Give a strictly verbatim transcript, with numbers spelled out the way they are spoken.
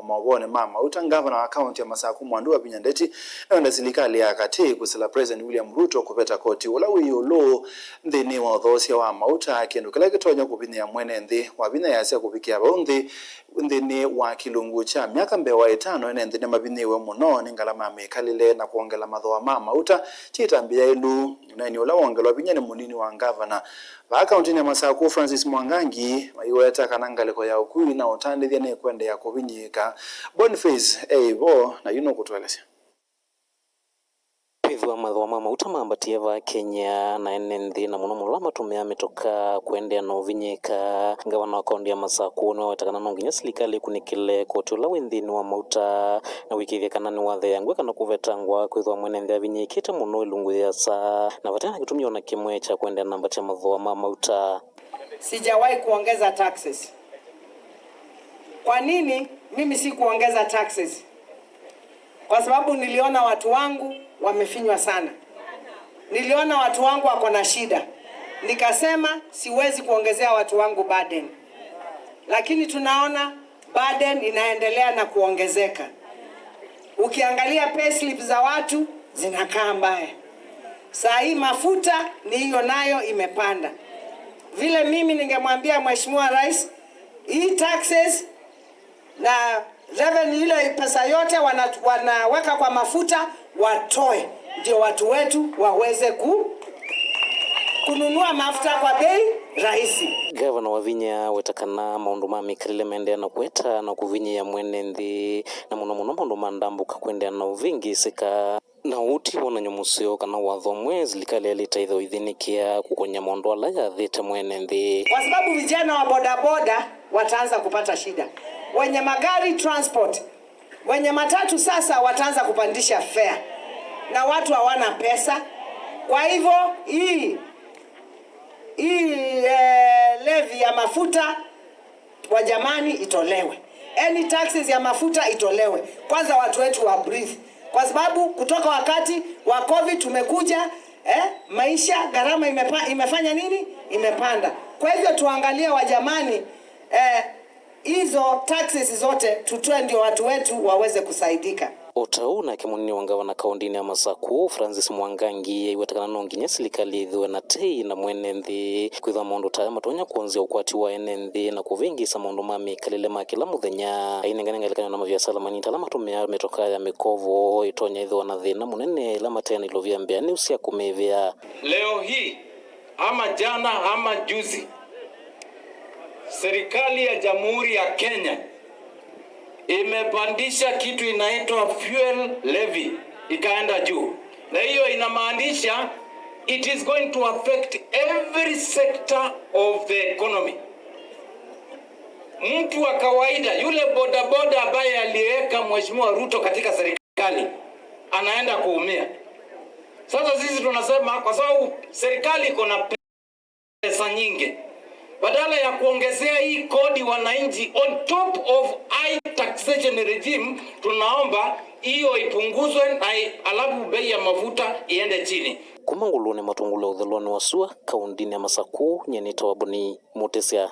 Maũvoonĩ ma mauta, ngavana wa kaũnti ya Masaku Mwandu Wavinya Ndeti nĩwenda silikalĩ ya katĩ kwĩsĩla President William Ruto kũveta koti ũla wĩ ĩũlũ nthĩnĩ wa ũthoosya wa mauta, kĩndũ kĩla kĩtonya kũvinyĩa mwene nthĩ. Wavinya easya kũvikĩa vau nthĩ, nthĩnĩ wa kĩlungu kya myaka mbee wa ĩtano, ene nthĩ nĩmavinyĩĩwe mũno nĩ ngalama ya mĩkalĩle na kwongela mathooa ma mauta kyĩ ĩtambya yaĩlu. Ũneeni ũla wongelwa vinya nĩ mũnini wa ngavana vaa kaũntinĩ ya Masaku, Francis Mwangangi, maiweta kana ngalĩko ya ũkui na ũtandĩthya nĩkũendeea kũvinyĩĩka. Boniface e vo na yu nũkũtũelesya. Kwĩthĩwa mathooa ma mauta mambatie vaa Kenya, na ene nthĩ na mũno mũno ala matũmĩaa mĩtoka kũendeea na ũvinyĩĩka. Ngavana wa kaũnti ya Masaku nĩwaweta kana no nginya silikalĩ ĩkunĩkĩle koti ũla wĩ nthĩnĩ wa mauta na ũĩkĩĩthya kana nĩwatheeangw'a kana kũvetangwa, kwĩthĩwa mwene nthĩ avinyĩĩkĩte mũno ĩlungu yĩasa, na vate na kĩtumi o na kĩmwe kya kũendeea na ambatya mathooa ma mauta. Sijawahi kuongeza taxes. Kwa nini mimi sikuongeza taxes? Kwa sababu niliona watu wangu wamefinywa sana. Niliona watu wangu wako na shida. Nikasema siwezi kuongezea watu wangu burden. Lakini tunaona burden inaendelea na kuongezeka. Ukiangalia payslip za watu zinakaa mbaya. Saa hii mafuta ni hiyo nayo imepanda. Vile mimi ningemwambia Mheshimiwa Rais, hii taxes na revenue, ile pesa yote wana-, wanaweka kwa mafuta, watoe, ndio watu wetu waweze ku-, kununua mafuta kwa bei rahisi. Gavana Wavinya aweta kana maũndũ ma mĩkalĩle maendeea na kũeta na kũvinyĩĩa mwene nthĩ, na mũno mũno maũndũ ma ndambũka kũendeea na ũvĩngĩĩsĩka. Na ũu ti wonany'o mũseo kana watho ũmwe silikalĩ yaĩlĩte ĩthĩwa ĩithĩnĩkĩa kũkony'a maũndũ ala yathĩte mwene nthĩ. Kwa sababu vijana wa bodaboda wataanza kupata shida. Wenye magari transport, wenye matatu sasa wataanza kupandisha fare. Na watu hawana pesa. Kwa hivyo hii, hii, eh, levy ya mafuta wa jamani itolewe. Any taxes ya mafuta itolewe. Kwanza watu wetu wa breathe. Kwa sababu kutoka wakati wa covid tumekuja, eh, maisha, gharama imepa-, imefanya nini? Imepanda. Kwa hivyo tuangalie wa jamani, eh, hizo taxes zote tutoe ndio watu wetu waweze kusaidika. O ta ũu nake mũnini wa ngavana kaũntinĩ ya Masaku, Francis Mwangangi, aiweta kana no nginya silikalĩ ĩthĩwe na tei na mwene nthĩ, kwĩthĩwa maũndũ ta aya matonya kwonzya ũkwati wa ene nthĩ na kũvĩngĩĩsa maũndũ ma mĩkalĩle ma kĩla mũthenya. Ainengane ngelekany'o na maviasala manini ta ala matũmĩaa mĩtoka ya mĩkovo, ĩtonya ĩthĩwa na thĩna mũnene ĩla mate na ilovia mbeanĩu sya kũmĩĩvĩa. Leo hii, ama jana ama juzi, serikali ya Jamhuri ya Kenya imepandisha kitu inaitwa fuel levy, ikaenda juu, na hiyo inamaanisha it is going to affect every sector of the economy. Mtu wa kawaida, yule bodaboda ambaye aliweka Mheshimiwa Ruto katika serikali, anaenda kuumia. Sasa sisi tunasema kwa sababu serikali iko na pesa nyingi, badala ya kuongezea hii kodi wananchi on top of high taxation regime, tunaomba hiyo ipunguzwe na i-, alafu bei ya mafuta iende chini. Kuma Ngũlũnĩ Matungulu ũthelonĩ wa sua, kaũntinĩ ya Masaku, nyie nĩtawa Boni Mũtĩsya.